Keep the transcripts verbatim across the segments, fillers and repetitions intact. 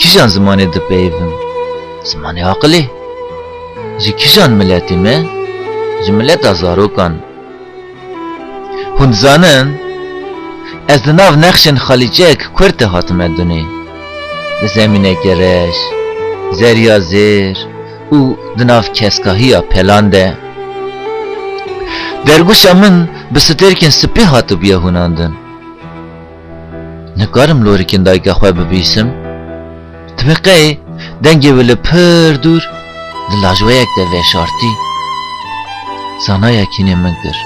Kîjan zimanê dipeyivim? Zimanê aqilê. Ji kîjan miletî me? Ji mileta zarokan. Hûn dizanin, ez di nav nexşên xalîçeyek kurte hatime dunê. Di zemîneke reş, zeriya zêr û di nav keskahiya pelan de. Dergûşa min bi stêrkên spî hatibûye hûnandin. Nikarim lorikên dayika xwe bibîsim. Dibê qey dengê wî li pir dûr di lajweyek de veşartî. Zanayek hînê min kir.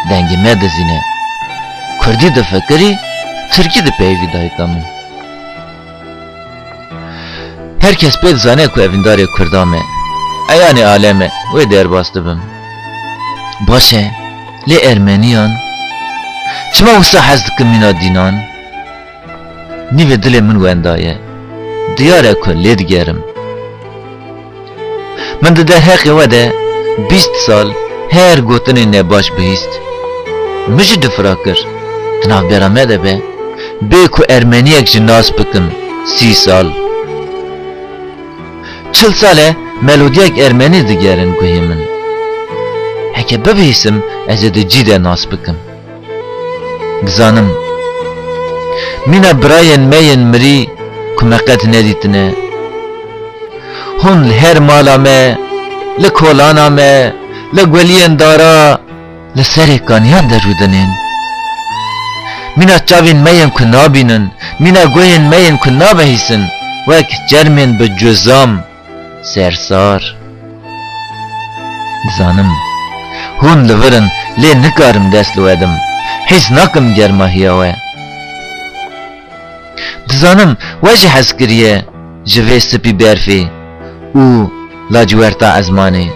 Dengê me dizîne. Kurdî difikirî, tirkî dipeyivî dayika min. Her kes pê dizane ku evîndarê kurda me, eyanê alem e, wê derbas dibim. Baş e, lê ermeniyan? Çima wisa hez dikim mîna dînan? Nîvê dilê min wenda ye. Diyar e ku lê digerim. Min di derheqê we de bîst sal her gotinên nebaş bihîst. Min jî difira kir. Di navbera me de be, bê ku ermeniyek jî nas bikim, sî sal. Çil sal e melodiyek ermenî digerin guhê min. Heke bibihîsim, ez ê di cî de nas bikim. Dizanim, mîna birayên me yên mirî ku me qet nedîtine. Hûn li her mala me, li kolana me, li guliyên dara, li serê kaniyan de rûdinên. Mîna çavên me yên ku nabînin, mîna guhên me yên ku nabihîsin, wek çermên bi cuzam. Sersar. Dizanim, hûn li vir in, lê nikarim dest li we dim. Hîs nakim germahiya we. Dizanim, we jî hez kiriye ji vê spî berfê û lacwerta ezmanê.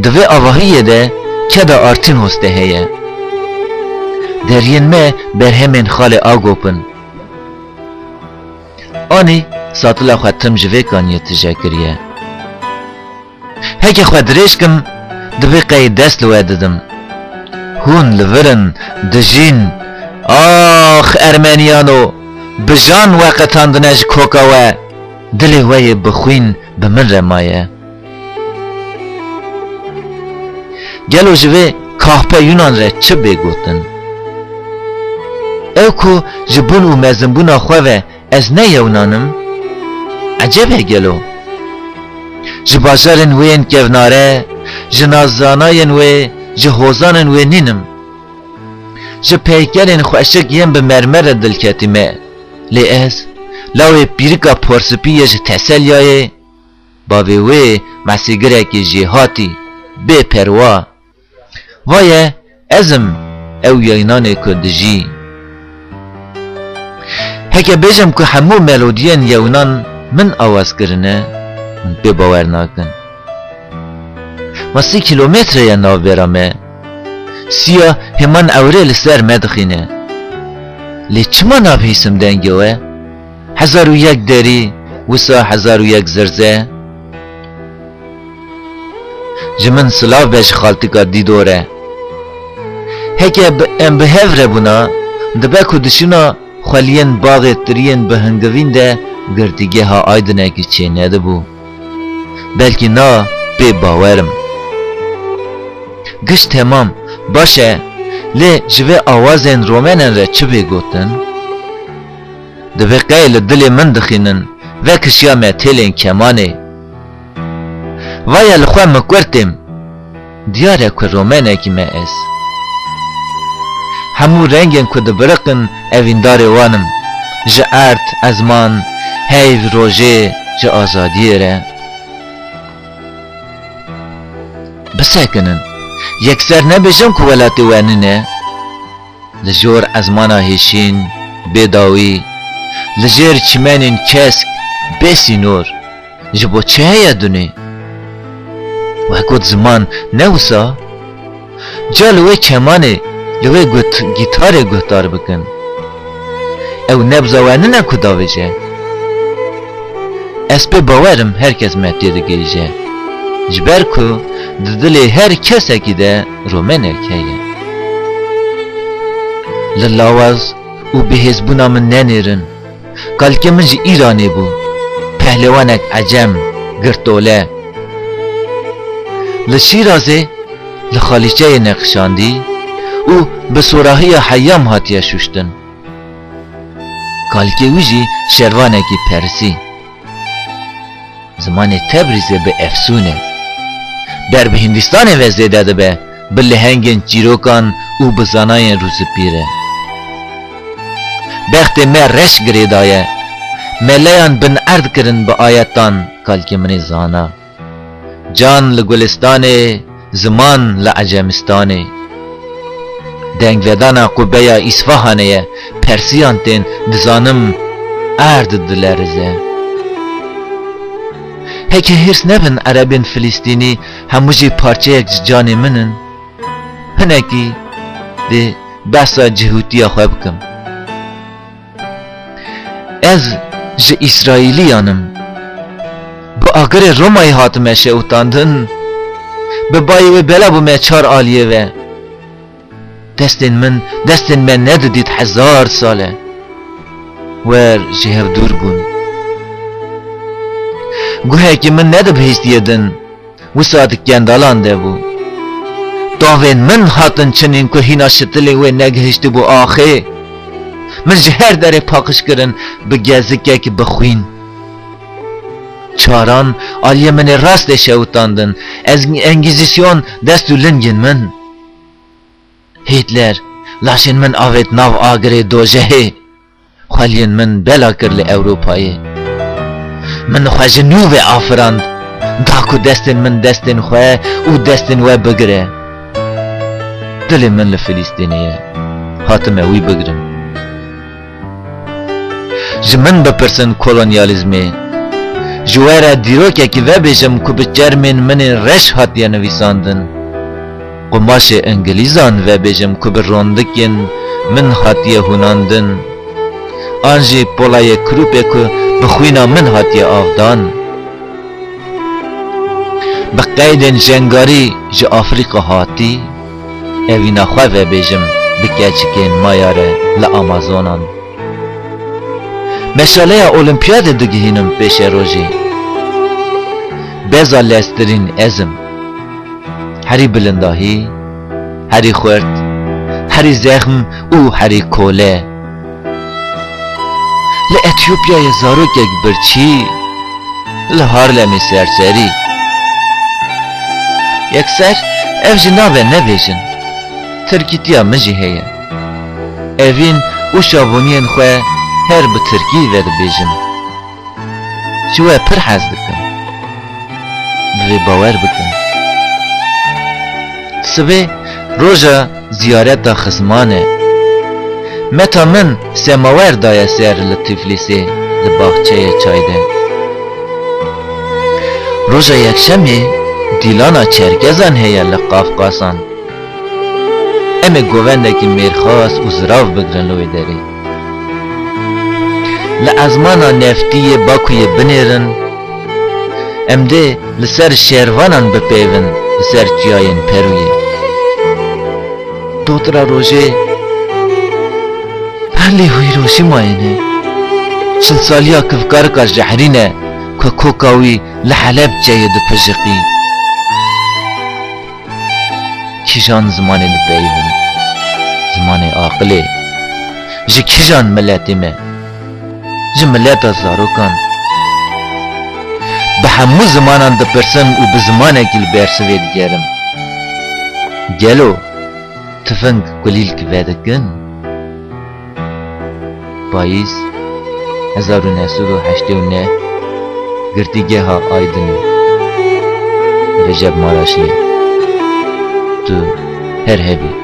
Di vê avahiyê de keda Artîn Hoste heye. Deriyên me berhemên xalê Agop in. Anî satila xwe tim ji vê kaniyê tije kiriye. Heke xwe dirêj kim, dibê qey dest li we didim. Hûn li vir in, dijîn. Ax, ermeniyano, bi jan we qetandine ji koka we, dilê we yê bi xwîn bi min re maye. Gelo ji vê kahpe Yunan re çi bê gotin? Ew ku ji bûn û mezinbûna xwe ve ez ne yewnan im? Eceb e gelo? Ji bajarên wê yên kevnare, ji nazanayên wê, ji hozanên wê nîn im. Ji peykerên xweşik yên bi mermer re dilketî me. Lê ez, lawê pîrika porspî yê ji Teselyayê, bavê wê mesîgirekî jêhatî, bê perwa. Vaye, ez im ew yeynanê ku dijî. Heke bêjim ku hemû melodiyên yewnan min awaz kirine, min pê bawer nakin. Ma sî kîlometre ye navbera me. Siya hêman ewrê li ser me dixîne. Lê çima nabihîsim dengê we? Hezar û yek derî, wisa hezar û yek zirze. Ji min silav be ji xaltika Dîdo re. Heke bi, em bi hev re bûna, dibe ku dişûna xweliyên baxê tiriyên bi hingivîn de girtîgeha Aydinekî çênedibû. Belkî na pê bawer im. Giş temam, baş e, lê ji vê awazên romenen re çi bê gotin? Divê qey li dilê min dixînin, vekişiya me têlên kemanê. Vaye li xwe min kurtêm, diyar e ku romenekî me ez. Hemû rengên ku dibiriqin evîndarê wan im, ji erd, ezman, heyv, rojê, ji azadiyê re. Bisekinin, yekser nebêjin ku welatê we nîne. Li jor ezmana hêşîn, bê dawî, li jêr çimenên kesk, bê sînor, ji bo çi heye dunê? We got ziman ne wisa? Ca li wê kemanê, li wê got-, gîtarê guhdar bikin. Ew nebza we nine ku davêje? Ez pê bawer im her kes me têdigihîje. Ji ber ku di dilê her kesekî de romenek heye. Li lawaz û bihêzbûna min nenêrin. Kalkê min ji Îranê bû. Pehlewanek ecem, girtole. Li Şîrazê li xalîçeyê neqişandî û bi sorahiya heyam hatiye şuştin. Kalkê wî jî şervanekî persî. Zimanê Tebrîzê bi efsûn e. Ber bi Hindistanê ve zêde dibe, bi lehengên çîrokan û bi zanayên rûzipî re. Bextê me reş girêdaye. Meleyan bin erd kirin bi ayetan kalkê min ê zana. Can li Gulistanê, ziman li Ecemistanê. Dengvedana qubeya Îsfahanê ye, Persiyan tên, dizanim erd dilerize. Heke hêrs nebin, erebên Filîstînî hemû jî parçeyek ji canê min in. Hinekî dê behsa cihûtiya xwe bikim. Ez ji Îsraîliyan im. Bi agirê Romayê hatime şewitandin. Bi bayê wê bela bûme çar aliyê ve. Destên min, destên me nedidît hezar sal e. Wer ji hev dûr bûn. Guhekî min nedibihîstiye din. Wisa di kendalan de bû. Tavên min hatin çinîn ku hîna şitilê wê negihiştibû axê. Min ji her derê paqij kirin bi gezikek bi xwîn. Çaran aliyê min ê rastê şewitandin. Ez Engîzîsyon dest û lingên min. Hîtler laşên min avêt nav agirê dojehê. Xweliyên min bela kir li Ewropayê. Min xwe ji nû ve afirand, da ku destên min destên xwe û destên we bigire. Dilê min li Filîstînê ye. Hatime wî bigirim. Ji min bipirsin kolonyalîzmê. Ji we re dîrokekî vebêjim ku bi çermên min ê reş hatiye nivîsandin. Qumaşê Îngilîzan vebêjim ku bi rondikên min hatiye hûnandin, an jî polayê krûpê ku bi xwîna min hatiye avdan. Bi qeydên jengarî ji Afrîka hatî, evîna xwe vebêjim bi keçikên maya re li Amazonan. Meşaleya Olimpiyadê digihînim pêşerojê. Beza leztirîn ez im. Herî bilindahî, herî xurt, herî zexm û herî kole. Li Etiyopyayê zarokek birçî, li Harlemê serserî. Yekser ev jî nabe nebêjin. Tirkîtiya min jî heye. Evîn û şabûniyên xwe her bi tirkî vedibêjim. Ji we pir hez dikim. Divê bawer bikin. Sibê roja ziyareta xizman e. Meta min semawer daye ser li Tiflîsê, li baxçeyê çay de. Roja yekşemê dîlana çerkezan heye li Qafqasan. Em ê govendekî mêrxas û zirav bigirin li wê derê. Li ezmana neftî yê Bakuyê binêrin, em dê li ser şervanan bipeyvin, li ser çiyayên Perûyê. Dotira rojê her lê Hîroşîmayê ne. Çil saliya kifkarika jehrî ne ku koka wî li Helebçeyê dipijiqî. Kîjan zimanê dipeyivin? Zimanê aqilê. Ji kîjan miletê me? Ji mileta zarokan. Bi hemû zimanan dipirsim û bi zimanekî li bersivê digerim. Gelo tifing kulîlk vedikin? Payîz, hezar û neh sed û heştê û neh, Girtîgeha Aydinê. Recep Maraşlî. Tu her hebî.